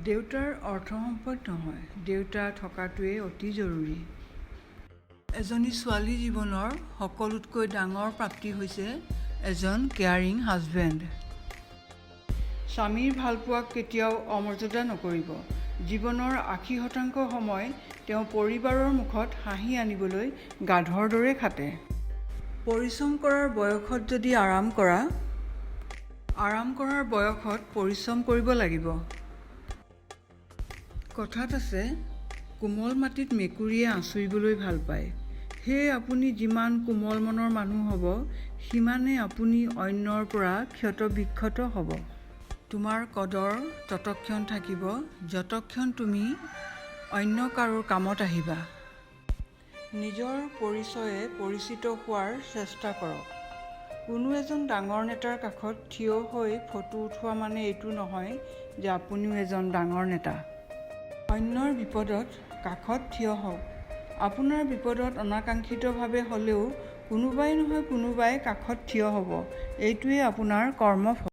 দেউতাৰ অৰ্থ সম্পদ নহয়, দেউতা থকাটোৱেই অতি জৰুৰী। এজনী ছোৱালী জীৱনৰ সকলোতকৈ ডাঙৰ প্ৰাপ্তি হৈছে এজন কেয়াৰিং হাজবেণ্ড। স্বামীৰ ভালপোৱাক কেতিয়াও অমৰ্যাদা নকৰিব। জীৱনৰ 80% সময় তেওঁ পৰিবাৰৰ মুখত হাঁহি আনিবলৈ গাধৰ দৰে খাটে। পৰিশ্ৰম কৰাৰ বয়সত যদি আৰাম কৰা, আৰাম কৰাৰ বয়সত পৰিশ্ৰম কৰিব লাগিব। কথাত আছে, কোমল মাটিত মেকুৰীয়ে আঁচুৰিবলৈ ভাল পায়। সেয়ে আপুনি যিমান কোমল মনৰ মানুহ হ'ব, সিমানে আপুনি অন্যৰ পৰা ক্ষত বিক্ষত হ'ব। তোমাৰ কদৰ ততক্ষণ থাকিব যতক্ষণ তুমি অন্য কাৰো কামত আহিবা। নিজৰ পৰিচয়ে পৰিচিত হোৱাৰ চেষ্টা কৰক। কোনো এজন ডাঙৰ নেতাৰ কাষত থিয় হৈ ফটো উঠোৱা মানে এইটো নহয় যে আপুনিও এজন ডাঙৰ নেতা। অন্যৰ বিপদত কাষত থিয় হওক, আপোনাৰ বিপদত অনাকাংক্ষিতভাৱে হ'লেও কোনোবাই নহয় কোনোবাই কাষত থিয় হ'ব। এইটোৱেই আপোনাৰ কৰ্মফল।